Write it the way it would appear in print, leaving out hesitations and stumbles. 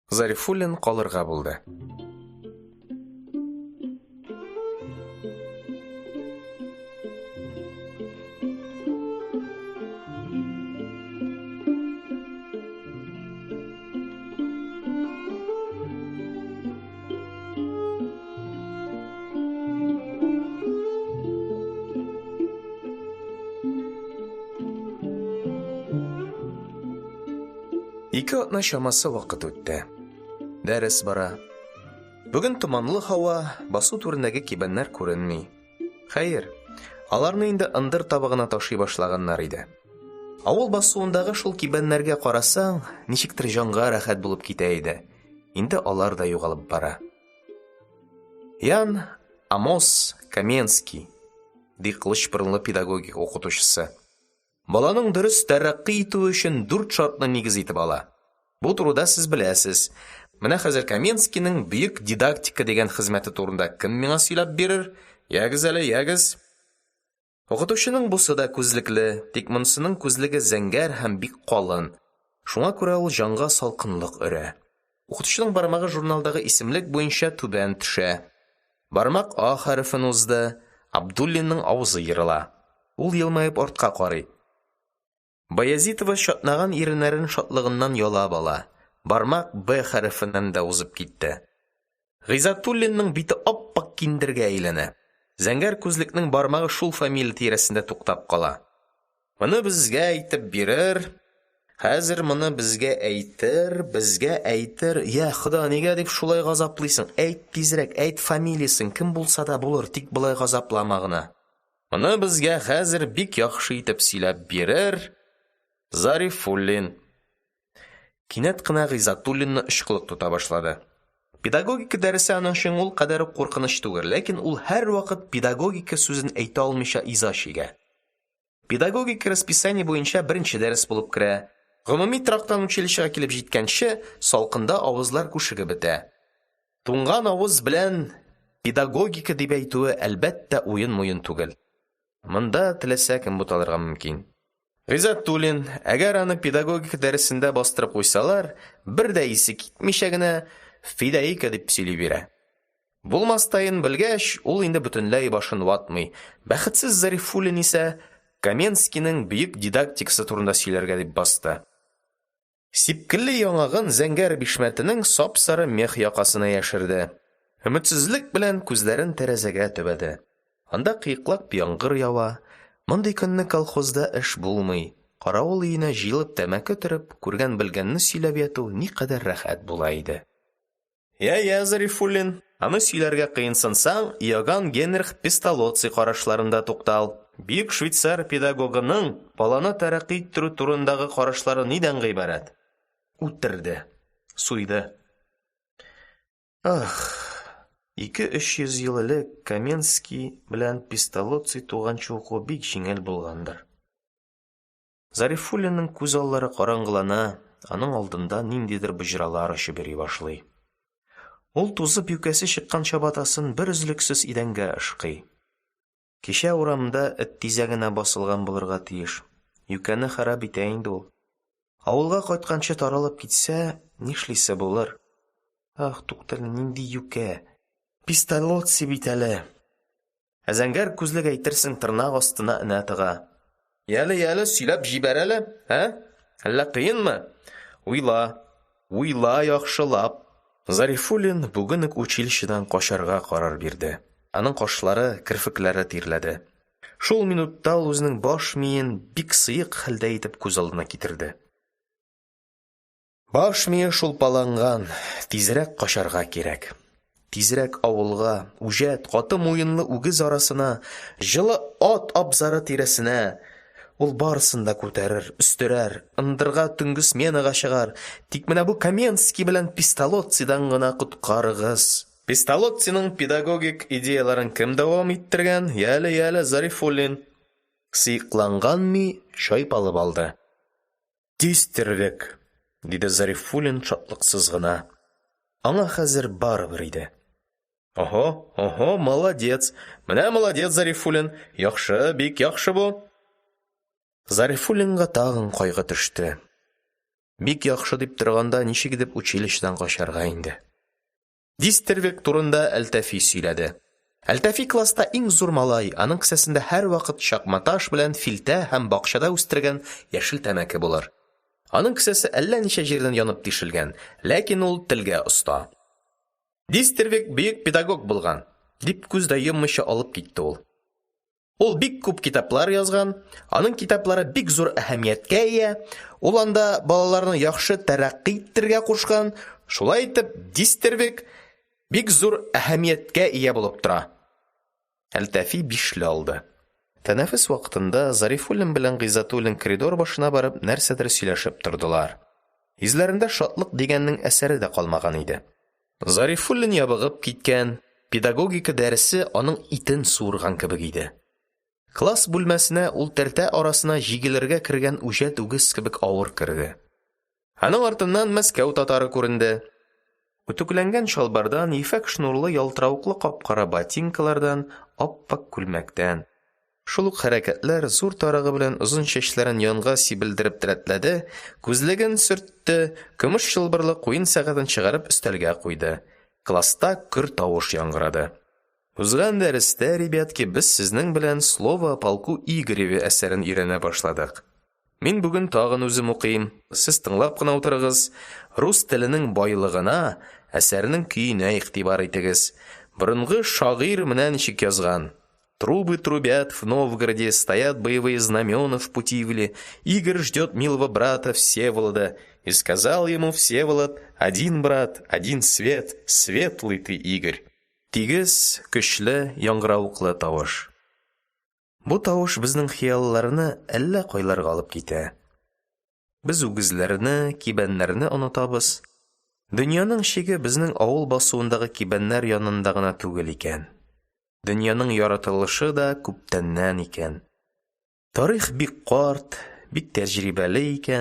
Зарифуллин калырга булды. Ике атна чамасы вакыт үтте. Дәрес бара. Бүген томанлы һава, басу түрендәге кибәннәр күренми. Хәер, аларны инде ындыр табагына ташый башлаганнар иде. Авыл басуындагы шул кибәннәргә карасаң, ничектер җанга рәхәт булып китә иде. Инде алар да югалып бара. Ян Амос Коменский, ди кылыч борынлы педагогика укытучысы. Баланың дөрес тәрәккый итүе өчен дүрт шартны нигез итеп ала. Бу турыда сез беләсез. Менә хәзер Коменскийның Бөек дидактика дигән хезмәте турында кем миңа сөйләп бирер? Ягез әле, ягез. Укытучының бусы да күзлекле, тик монысының күзлеге зәңгәр һәм бик калын. Шуңа күрә ул җанга салкынлык өрә. Укытучының бармагы журналдагы исемлек буенча түбән төшә. Бармак А хәрефен узды, Абдуллинның авызы ерыла. Ул елмаеп артка карый. Баязитова чатнаган иреннәрен шатлыгыннан ялап ала. Бармак Б хәрефеннән дә узып китте. Гыйззәтуллинның бите ап-ак киндергә әйләнә. Зәңгәр күзлекнең бармагы шул фамилия тирәсендә туктап кала. Моны безгә әйтеп бирер, хәзер моны безгә әйтер, безгә әйтер. Йә, Хода, нигә дип шулай газаплыйсың? Әйт тизрәк, әйт фамилиясен, кем булса да булыр, тик болай газаплама гына. Моны безгә хәзер бик яхшы итеп сөйләп бирер Зарифуллин. Кинәт кенә Гыйззәтуллинны очкылык тота башлады. Педагогика дәресе аның өчен ул кадәр үк куркыныч түгел, ләкин ул һәрвакыт педагогика сүзен әйтә алмыйча иза чигә. Педагогика расписание буенча беренче дәрес булып керә. Гомуми торактан училищега килеп җиткәнче, салкында авызлар күшегеп бетә. Туңган авыз белән педагогика дип әйтүе, әлбәттә, уен-муен түгел. Монда теләсә кем буталырга мөмкин. Гыйззәтуллин, әгәр аны педагогика дәресендә бастырып куйсалар, бер дә исе китмичә генә фидаика дип сөйли бирә. Булмастаен белгәч, ул инде бөтенләй башын ватмый. Бәхетсез Зарифуллин исә Коменскийның бөек дидактикасы турында сөйләргә дип басты. Сипкелле яңагын зәңгәр бишмәтенең сап-сары мех якасына яшерде. Өметсезлек белән күзләрен тәрәзәгә төбәде. Анда кыеклап яңгыр ява. Мондый көнне колхозда эш булмый. Каравыл өенә җыелып тәмәке төреп, күргән-белгәнне сөйләп яту никадәр рәхәт була иде. Йә, йә, Зарифуллин, аны сөйләргә кыенсынсаң, Иоганн Генрих Песталоцци карашларында туктал. Бөек швейцар педагогының баланы тәрәккый иттерү турындагы карашлары нидән гыйбарәт? Үтерде. Суйды. Ах, ике-өч йөз ел элек Коменский белән Песталоцци туганчы уку бик җиңел булгандыр. Зарифуллинның күз аллары караңгылана, аның алдында ниндидер боҗралар очып йөри башлый. Ул тузып юкәсе чыккан чабатасын берөзлексез идәнгә ышкый. Кичә урамда эт тизәгенә басылган булырга тиеш. Юкәне харап итә инде ул. Авылга кайтканчы таралып китсә, нишлисе булыр? Ах, туктале, нинди юкә? Пистолоцци бит әле! Ә зәңгәр күзлек әйтерсең тырнак астына энә тыга. Яле, яле, сөйләп җибәр әле, ә? Әллә кыенмы? Уйла, уйла яхшылап. Зарифуллин бүген үк училищедан качарга карар бирде. Аның кашлары, керфекләре тирләде. Шул минутта ул үзенең баш миен бик сыек хәлдә итеп күз алдына китерде. Баш мие шулпаланган, тизрәк качарга кирәк. Тизрәк авылга, үҗәт, каты муенлы үгез арасына, җылы ат абзары тирәсенә. Ул барысын да күтәрер, өстерәр, ындырга төнге сменага чыгар. Тик менә бу Коменский белән Песталоццидан гына коткарыгыз. Песталоцциның педагогик идеяләрен кем дәвам иттергән? Яле, яле, Зарифуллин. Сыекланган ми чайпалып алды. Дистервег, диде Зарифуллин шатлыксыз гына. Аңа хәзер барыбер иде. Ого, ого, молодец. Менә молодец, Зарифуллин. Яхшы, бик яхшы бу. Зарифуллинга тагын кайгы төште. Бик яхшы дип торганда ничек итеп училищедан качарга инде? Дистервег турында Әлтафи сөйләде. Әлтафи класста иң зур малай, аның кесәсендә һәрвакыт чакматаш белән филтә һәм бакчада үстергән яшел тәмәке булыр. Аның кесәсе әллә ничә җирдән янып тишелгән, ләкин ул телгә оста. Дистервег бөек педагог булган, дип күз дә йоммыйча алып китте ул. Ул бик күп китаплар язган, аның китаплары бик зур әһәмияткә ия, ул анда балаларны яхшы тәрәккый иттерергә кушкан, шулай итеп, Дистервег бик зур әһәмияткә ия булып тора. Әлтафи «бишле» алды. Тәнәфес вакытында Зарифуллин белән Гыйззәтуллин коридор башына барып нәрсәдер сөйләшеп тордылар. Йөзләрендә шатлык дигәннең әсәре дә калмаган иде. Зарифуллин ябыгып киткән, педагогика дәресе аның итен суырган кебек иде. Класс бүлмәсенә ул тәртә арасына җигелергә кергән үҗәт үгез кебек авыр керде. Аның артыннан Мәскәү татары күренде. Үтүкләнгән чалбардан, ефәк шнурлы ялтыравыклы кап-кара ботинкалардан, ап-ак күлмәктән. Шул ук хәрәкәтләр, зур тарагы белән озын чәчләрен янга сибелдереп рәтләде, күзлеген сөртте, көмеш чылбырлы куен сәгатен чыгарып өстәлгә куйды. Класста көр тавыш яңгырады. Узган дәрестә, ребятки, без сезнең белән «Слово о полку Игореве» әсәрен өйрәнә башладык. Мин бүген тагын үзем укыйм, сез тыңлап кына утырыгыз. Рус теленең байлыгына, әсәрнең көенә игътибар итегез. Борынгы шагыйрь менә ничек язган: Трубы трубят в Новгороде, стоят боевые знамена в Путивле. Игорь ждет милого брата Всеволода. И сказал ему Всеволод: один брат, один свет, светлый ты, Игорь. Тигез, көчле, яңгыравыклы тавыш. Бу тавыш безнең хыялларны әллә кайларга алып китә. Без үгезләрне, кибәннәрне онытабыз. Дөньяның чиге безнең авыл басуындагы кибәннәр янында гына түгел икән. Дөньяның яратылышы да күптәннән икән. Тарих бик карт, бик тәҗрибәле икән.